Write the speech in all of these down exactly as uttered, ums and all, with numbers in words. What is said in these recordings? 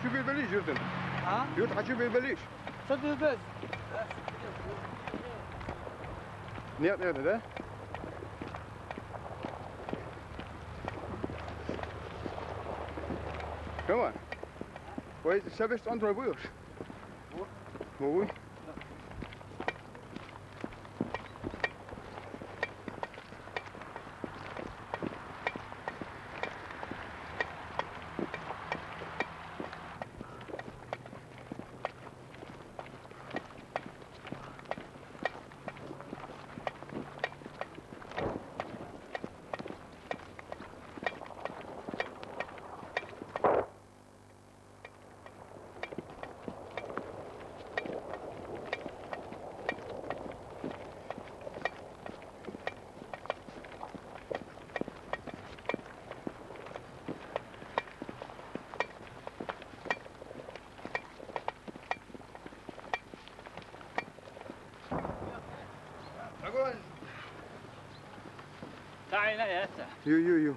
Чу бе белиш, Юртан? А? Юрт, хьан чу бе белиш? Ца бе без. Нет, нет, да? Come on. Вай, са беш цӀан трой буй уж? Бу буй? تعال هنا يا هسه. يو، يو، يو.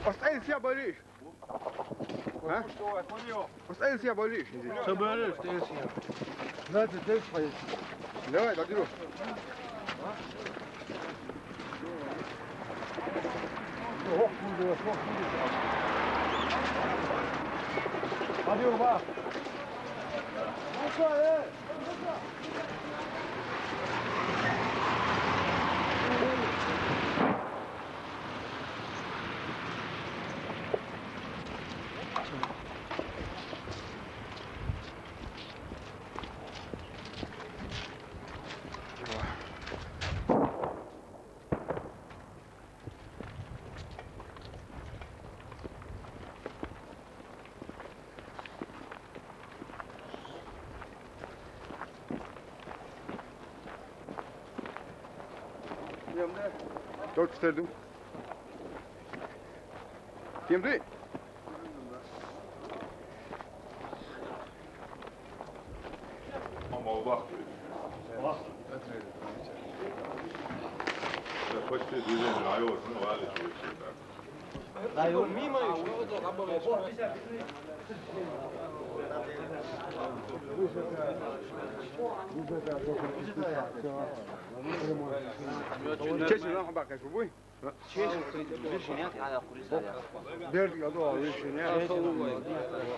Остаётся болишь. А? Остаётся болишь. Что болишь, остаётся. Надо здесь поедем. Давай, Дадиру. Ох, куда, ох, куда. Адио, ва. Только что иду. Кем ты? Ama Allah bilir. Почти движение, а его, ну, валит, в общем-то. Честно, нам пока живой. Бердик, а то, а, вишня.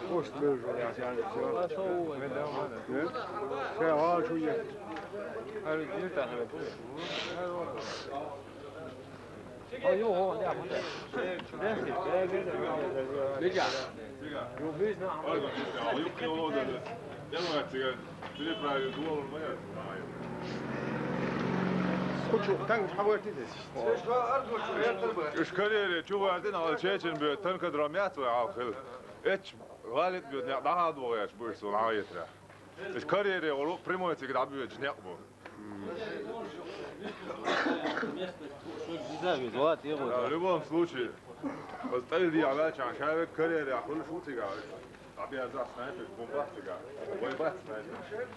Хош, бердик, я, я, всё. Всё, а, чё я? Кучу танк хьавартидес. Уж карьере чу вардина ал чечен бе танка драмят вай ал хил. Эч валит бе не дахад вогаш буш сон а етра. Уж карьере оло прямой циг дабюч не бу. Да, в любом случае, остальные авача шавек карьере ахули шутига. Обязан снайпер, бомба цига. Вай бат снайпер.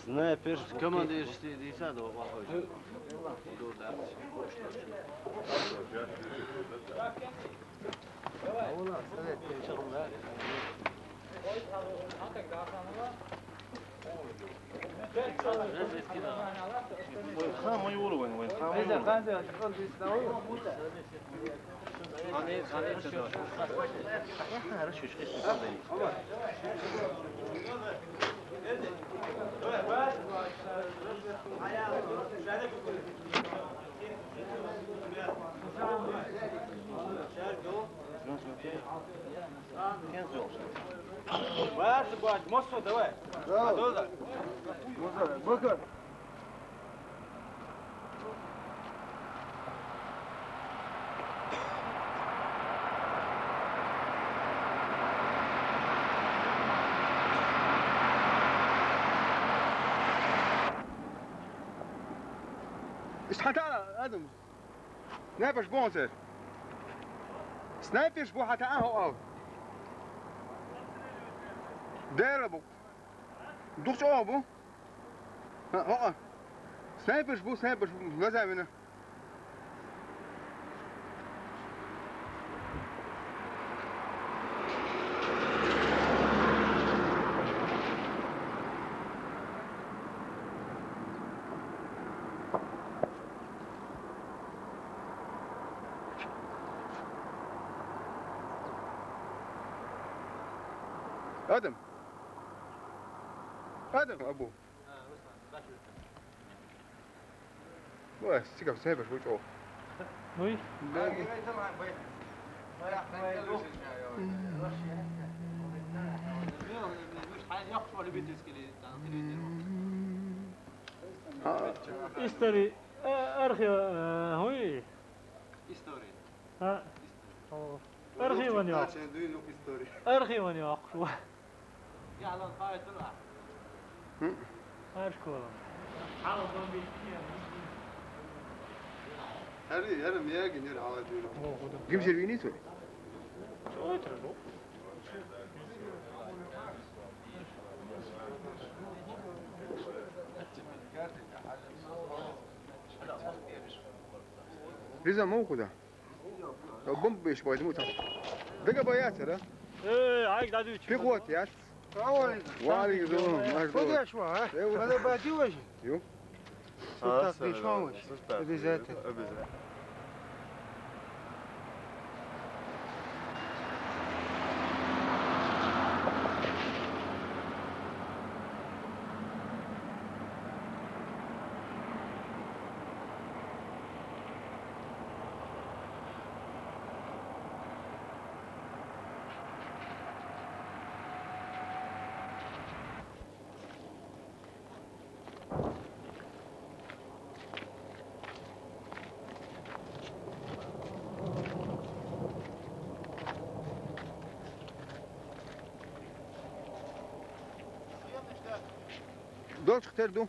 Снайпер. Командир шестьдесят, да, похоже. Вайн хам ма йолу, вайн, вайн хам ма йолу. Хорошо, хорошо. Варза бац, мосо давай. Браво. Адоза. Мосо, мосо. Иштта хьан тара, Адам? Снайперш бу хьо церан? Снайперш бу хьан таӀа хьо ала? Дера бу. Духча оха бу? ХӀа, хӀа. Снайперш бу, снайперш бу. Веза вина. Адам. Адам, абу. Бу, сикам, сепеш, бу чӀо. Нуй? Да. Истори, э, архив, э, хӀуй? Истори. А? Истори. О. Архиван йоах. Архиван йоах. Хм. Ашкола. Гимшир винит вай? Риза, ма ву куда? Бомба беш бай, диму там. Дага боятся, да? Э, айк даду. Пехота яц. Ой. Валик, зо, наш. Куда шла, а? Э, вот. Надо бадилась. Ю. А, так, всё, решём. Обязательно. Обязательно. Долчух тер ду.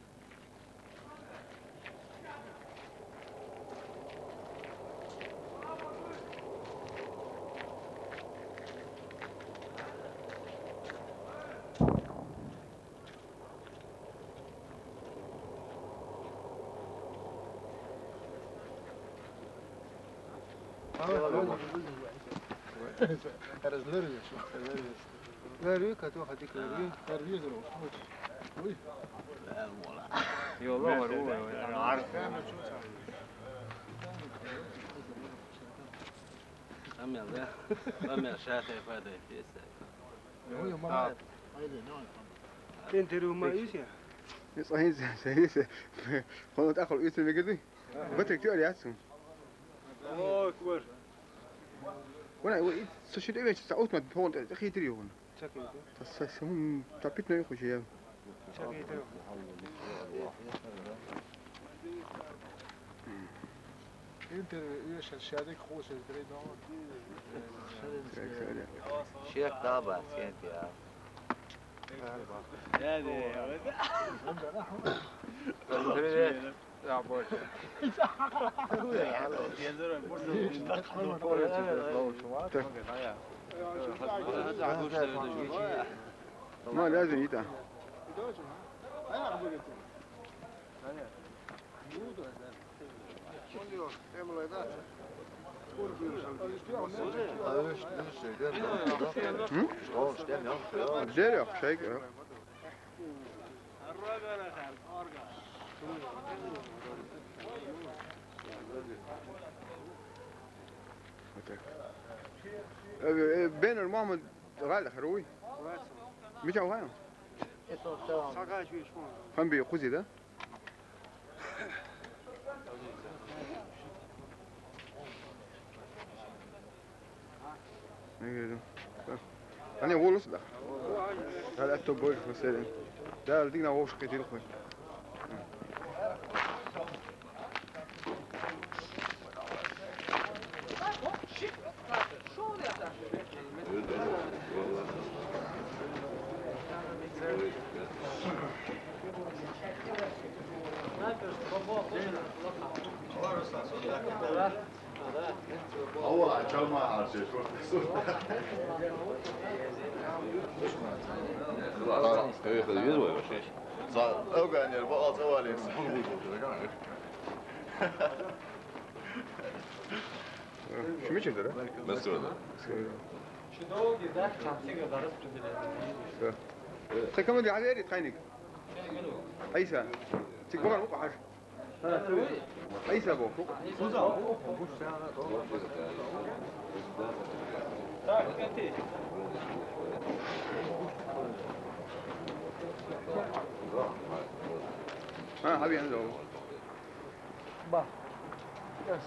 Ларви, кату хати ларви. Ларви зро. Ой. Йола, вару, вару. Амел, да? Амел, шахе, фаде, феса. Ой, мама. Интервью ма исия? Ис аин се, се, се. Хонот ахол исме гиди. Батрик тю ариатсу. Аллаху акбар. Вона, ва ит, со шит эвеч, са утмат, хонот, хитри юн. Чакай, да? Та са, са, м, та питно юн хуши я. Чакай, да. Интервью, я щас шадик хуши, три дома. Шек таба, сен пиа. Привет. ما لازم يتعب. Hı? Güzel yok, şey yok. Вот так. Э, э, بين الماما غالي خروي. مش هو هاي. هم بيقوزي ده. Ane wolus da. Hala to boy ko sere. Da digna woš ke dil ko. Ava açama harcı. Kıyı kıyı bir boy. Sa, öğrenir, bu alta var ya. Şu mu çedir? Meskoda. Şu da o güzel, çantı kadar. Tek ama diye hadi taynik. Aysa. Tik bakar bu kaç. Aysa bu. Ha, abi yanında o. Bah. Yes.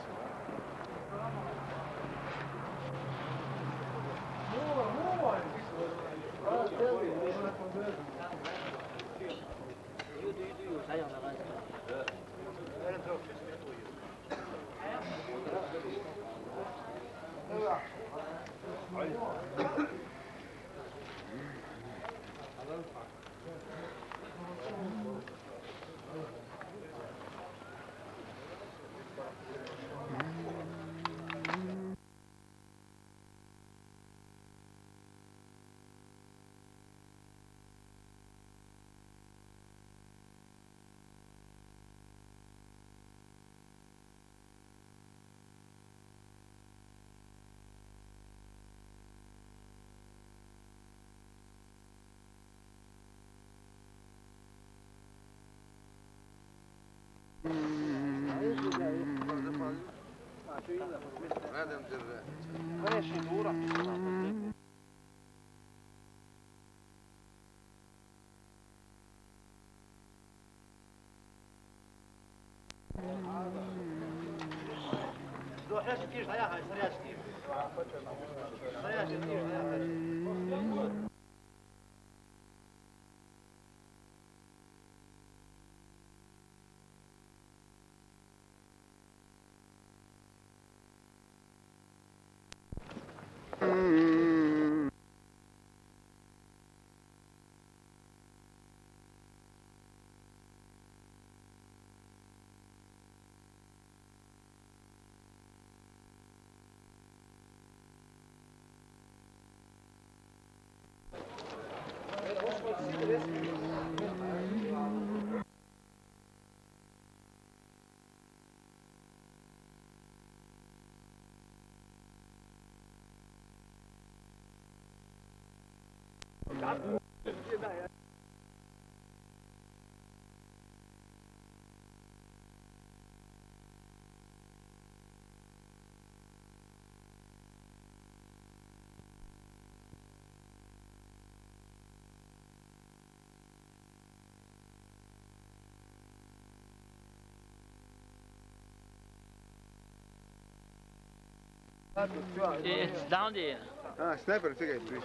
It's down there. Ah, sniper, take it, please.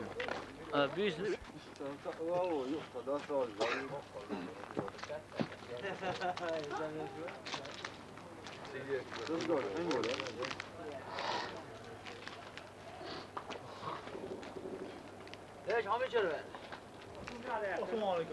Uh, please. ليش عم يجرب؟ السلام عليكم.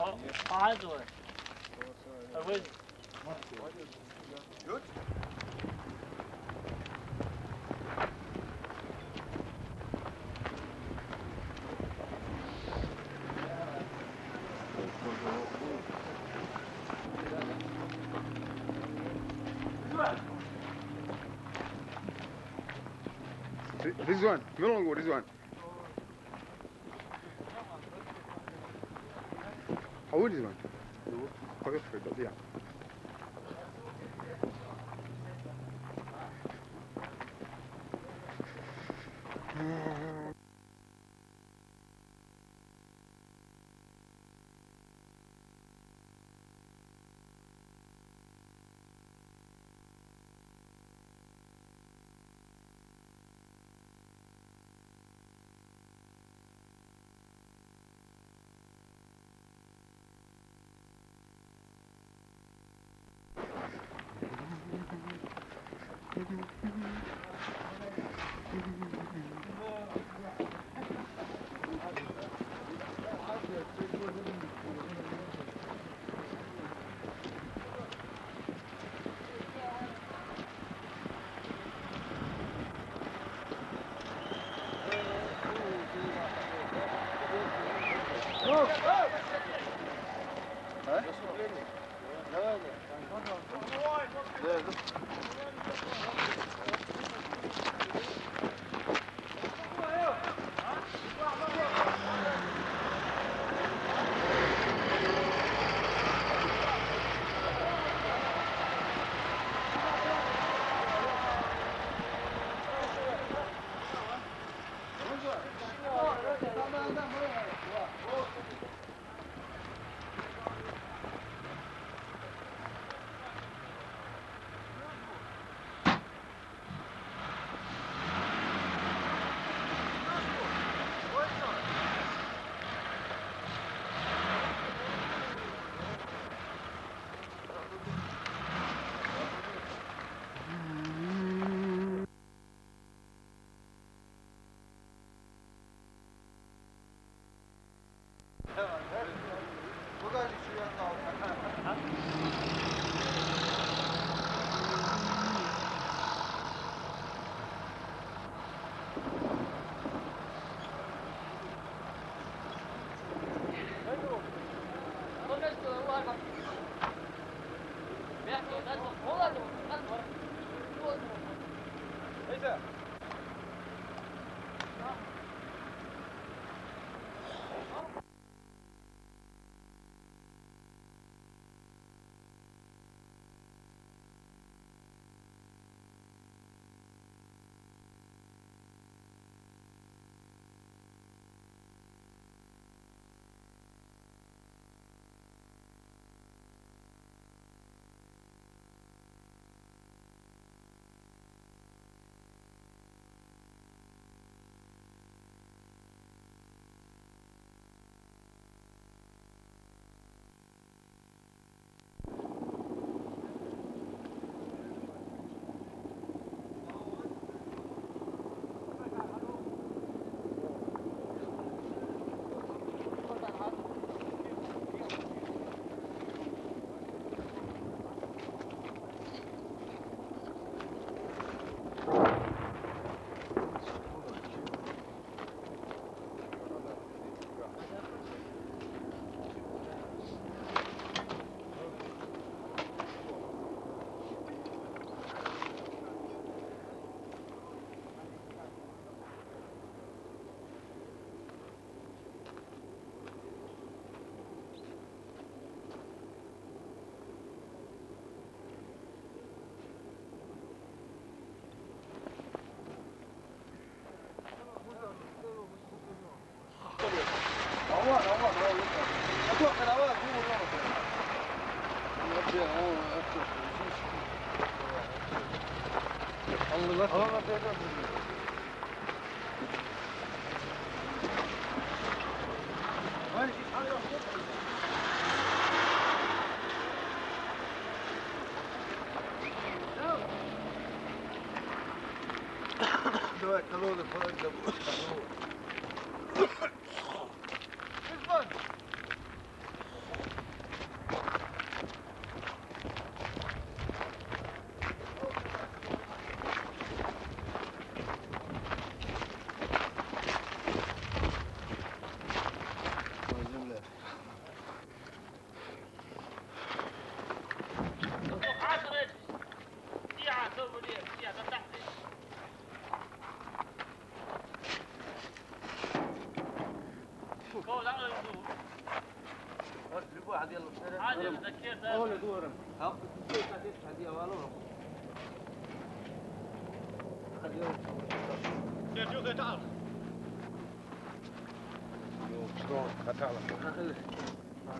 Oh, oh, also. Jawohl. Ri-, Rizwan, Melongo, Rizwan. How old is one? Okay, Fred, yeah.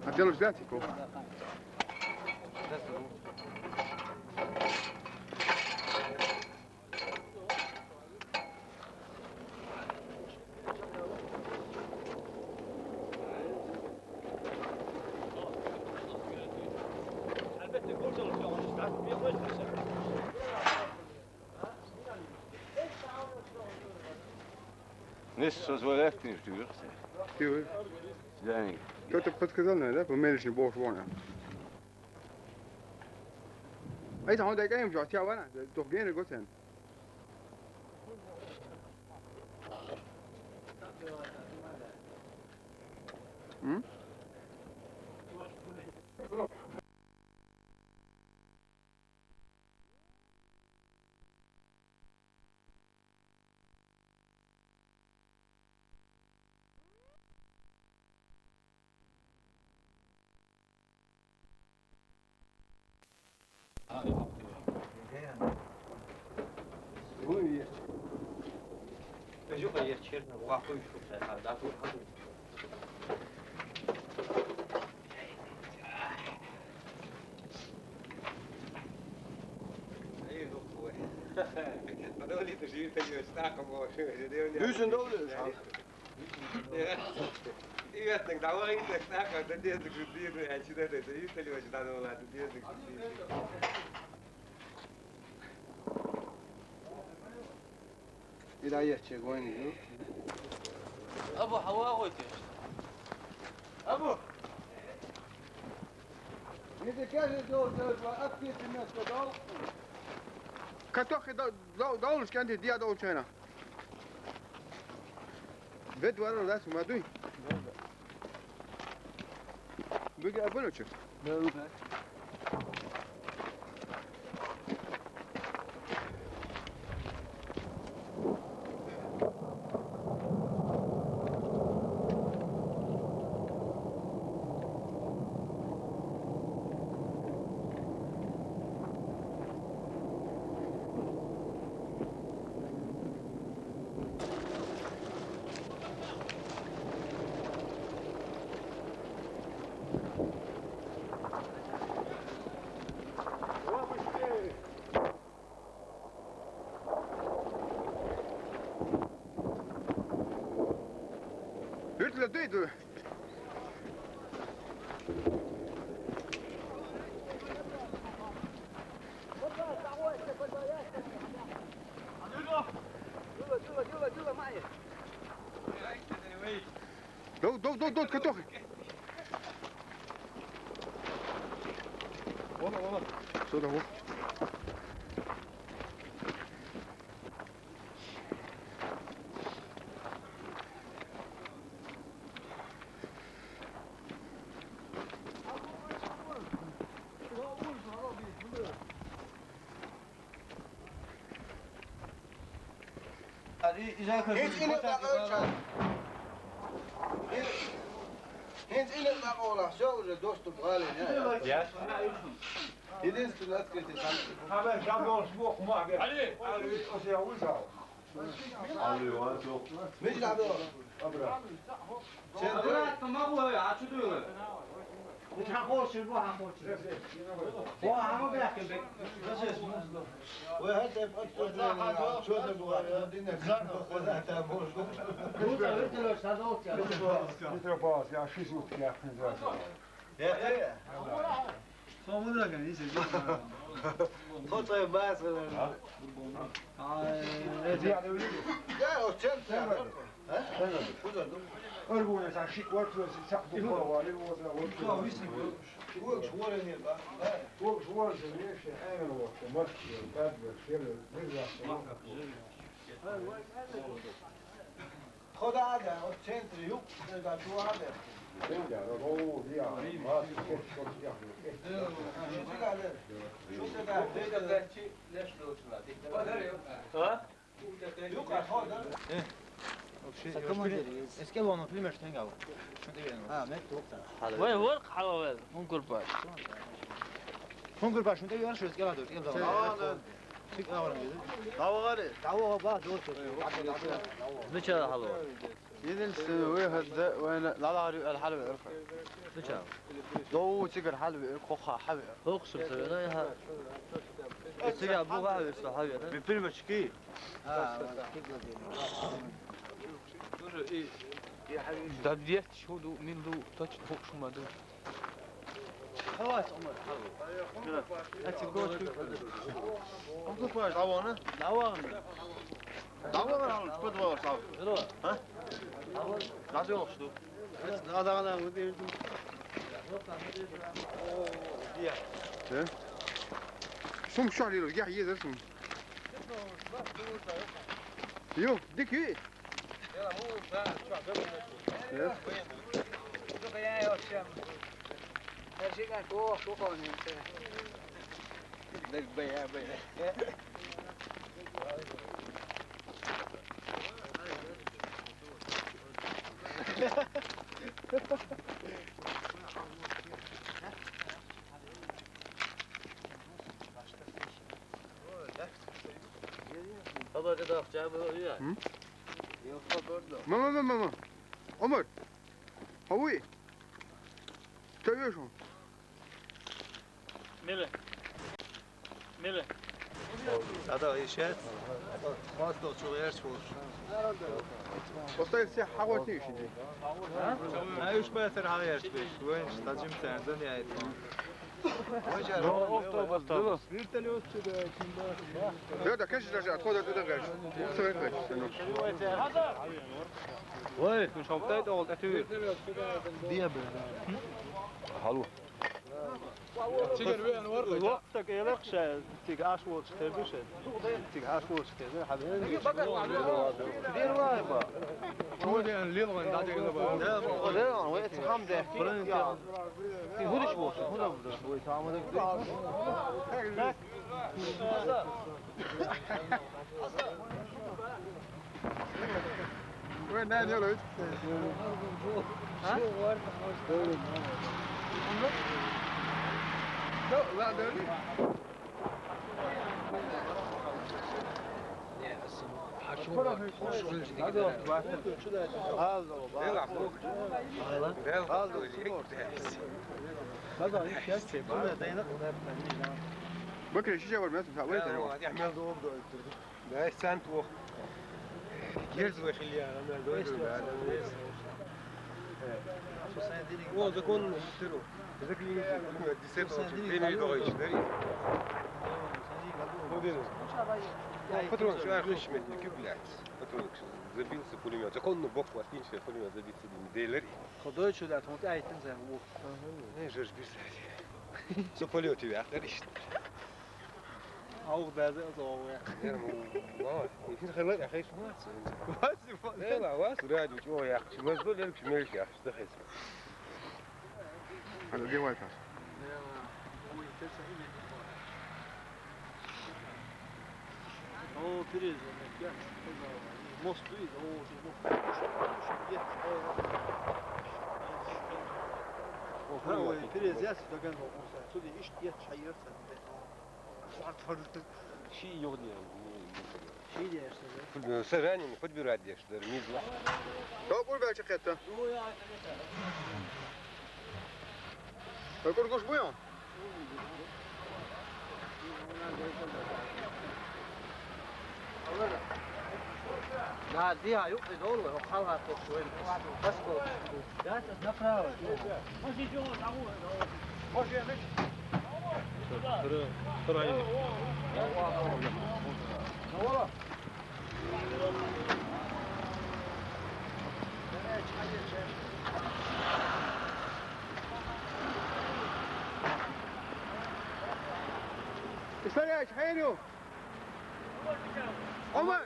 Até los gráficos. Nisse, zoals wel echt in stuur. Tuurlijk. Zijn. Ik heb het pas gezien, hè, voor mensen die boos wonen. Hij is gewoon dat ik hem zag, ja, wel, toch geen goed zijn. Hm? Duizend dollars. Ja. Ik weet niet, dat hoor ik niet echt zeggen, dat is de cultuur, en je dat is de cultuur, als je dat al laat, dat is de cultuur. إلى يحكي وين يجوك؟ أبو حواء غوتي. أبو. إذا كان يدور جوز وأكيد الناس تدور. Ka toch je dat, dat, dat ons kent, die had ook zijn. Vet var orada, ma duj. Duj, a bueno, ču. Hütle, dude. Dood, dood, dood, dood, kan toch. Zo dan, hoor. Heinz in het Magola, zo is het, dus te balen, ja. Ja. Dit is toen uitgericht is. Allez, allez, als je al is al. Мижа дӀадо. Брат, ма гӀой, а чу дуьйла? Хьан хошир бу, хьан хошир. О, хьан ма бехке бек. Ой, хӀа, тӀе пӀатӀа чо ца бу, дина, заново хоза там можно. Ну, ца вертолёт, садовка. Петропавловск, я шесть утки, я хрен знает. Э, э. Со мудраган, если. Тот твоя база, наверное. А? А, э, это. Я, вот чем ты, а? Куда, ну? Аргуна, са шик вот, вот, са, вот, вот, вот, вот. Что, висни, вот. Уг жворе не, да? Уг жворе не, все, э, вот, вот, вот, вот, вот. Худа да, вот центр юг, да, чуа да. А? Юг, а хода. Вообще, эскелон, например, что я говорю. Что ты говоришь? А, нет, тук. Вай, вар хьалавел, хӀун курпаш. ХӀун курпаш, что ты говоришь, эскелон, эскелон. Чик аварам. Давгъари. Давгъа ба, дос. Нича хьалавел. Единственный выход, да, вайна лалари ал хьалавел. Нича. Дов цигар хьалавел, хоха хьавел. Хохсум савена, я. Цигар буга хьавел, со хьавел. Бипирмачки. А, вот, кибла. Дабдият шуду, мин ду, точно хохшума ду. Хавас, Умар, хавас. Ати гочу. Хьун купаш, давана? Давана. Давана, хьун, чпа давана, сав. Здорово. А? Давана. Радио, что? Давана, давана, вот это. Э? Сум шалил, я езер сум. Ё, дики. Baba, dedi, akşam böyle ya. Hı? Yok, gördüm. Mama, mama, mama. Ömer. Havi. Tabii şu. Mele. Mele. Ада ишет. Хвастал чугъерч болуш. Остайл се хьагъотни ишиди. А уж бетер хьагъерч беш. Венч таджим цердан яйт. Автобус, автобус. Вертолёт сюда, кимда. Я да, конечно же, отхода туда гаш. Ой, ну шамтай да ол татуир. Диабе. Халу. Цигар веан варгъа. Вахтак элакъ ша, цига аш волчу терду ша. Цига аш волчу терду, хьабиз. Дир вай ба. Чу веан лил ван дадегна ба. Да, да, вай цхам да. Ти худиш волчу, худа будаш, вай тамада. Вай, нан, йола, вич. А? Дё, ладно, дёли. Бакри, ши жавар мес, вай, тарава. Бай, сен тух. Герз вай хили яра, ана дойду, да. О, закон тыру. Закон десятого, пени догой чидери. Патрон, что я хочу, блядь. Патрон забился пулемёт. Законно бок ватинче пулемёт забиться делери. Ходой чудат, он айтын зэн. Не жеш бирсади. Со полёт тебя, дальше. Аух бәзі ызоғуя. Мама, эфир хырлар яхай шуңа. Васи, васи. Эла, вас радио чо яхшы. Мазду лер кимер яхшы да хес. Ана девай тас. О, перез. Мост, о, мост. О, перез, я сюда гандон. Сюда ишт я чайыр. Ши юрдни. Фу-, соревнований футбирать деш дар, мизла. Токур белчи кхетта. Токур гуш буян? Да, диа юкъи долла, халха токур. Баско. Да, направо. История, Хайру! Омар!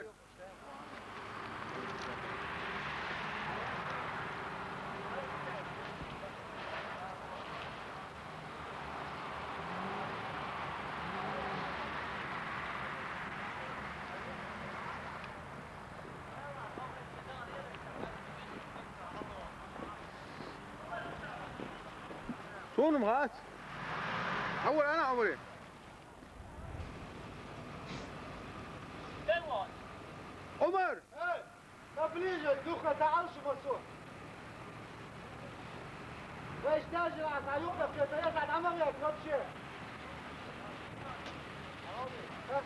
Шунум гъац. Авур, ана авури. Умар! Эй, поближе, Илюха, تعال شوف الصوت. Вай, что же, а, а, Илюха, всё, это я за домом, я вообще. А?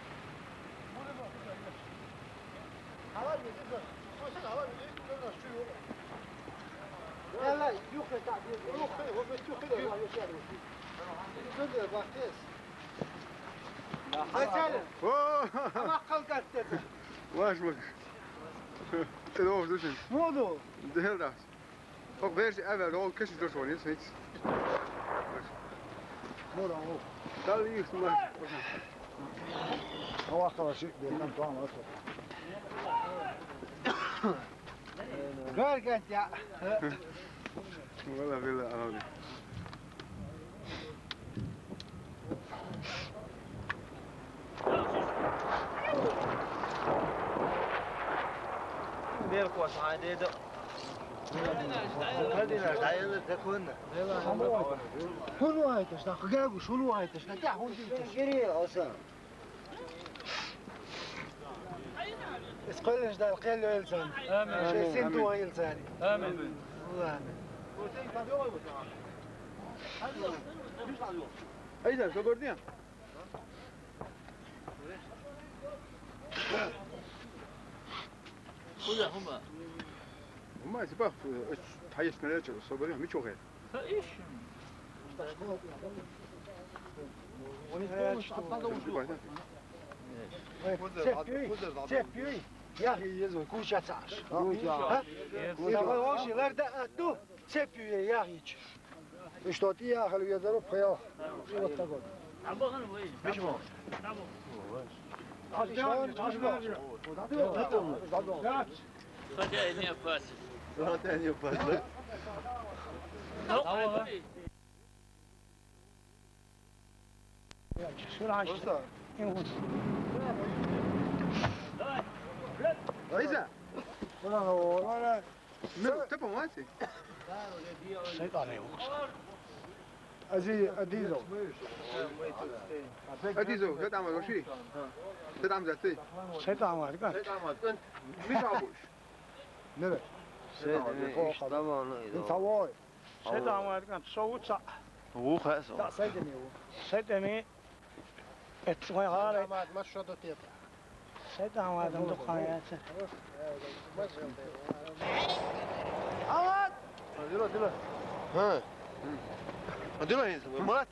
Давай, иди, иди. Слушай, давай, иди, иди, иди, иди. Давай, Илюха, так, Илюха, вот, вот, Илюха, давай, вот, вот, вот. Иди, иди, вот, вот. О! Ама халкат деди. Ваш, ваш. Ты должен слушать. Буду. Дел раз. Ок, верже, эвел, ол кеши дош вон, если. Буду, о. Дал их, ну. Ава, хорошо, бе, там, там, вот. Гаргантя. Вала, вала, вала. Бер квас айдеда. Хадина, айла такун. Хулу айташ, да, хагагу, шулу айташ, да, тя хунди. Гири, оса. Эс къойланаш Дала къеллу илзан. Амин. Шей син дуа илзан. Амин. Аллах амин. Айда, шо гёрдинг? Хуя, хума. Хума, типа, э, тайс наречо, соберем, мичо хе. Цепь юй, цепь юй. Яхи езва, куча цаш. Куча. А? Езва. Езва. Оши, ларда ату, цепь юй, яхи ч. И что ты яхал, езва, пхел. И вот так вот. Почему? Хотя и не опасен. Хотя и не опасен. Ну, Лиза! Ну, ты помолодцы. Шайтан его. Ази-, Адизов. Адизов, хетам ваши. Хетам за ты. Шайтан вар, как? Миш абуш. Нера. Шайтан вар, хо. Интавой. Шайтан вар, как? Шо уца. Ухаса. Да, сайдами у. Сайдами. Эцвай гара. Мат, мат шо до тета. Шайтан вар, дам дукан яца. Ават! Адила, адила. Ха. Адила, мат.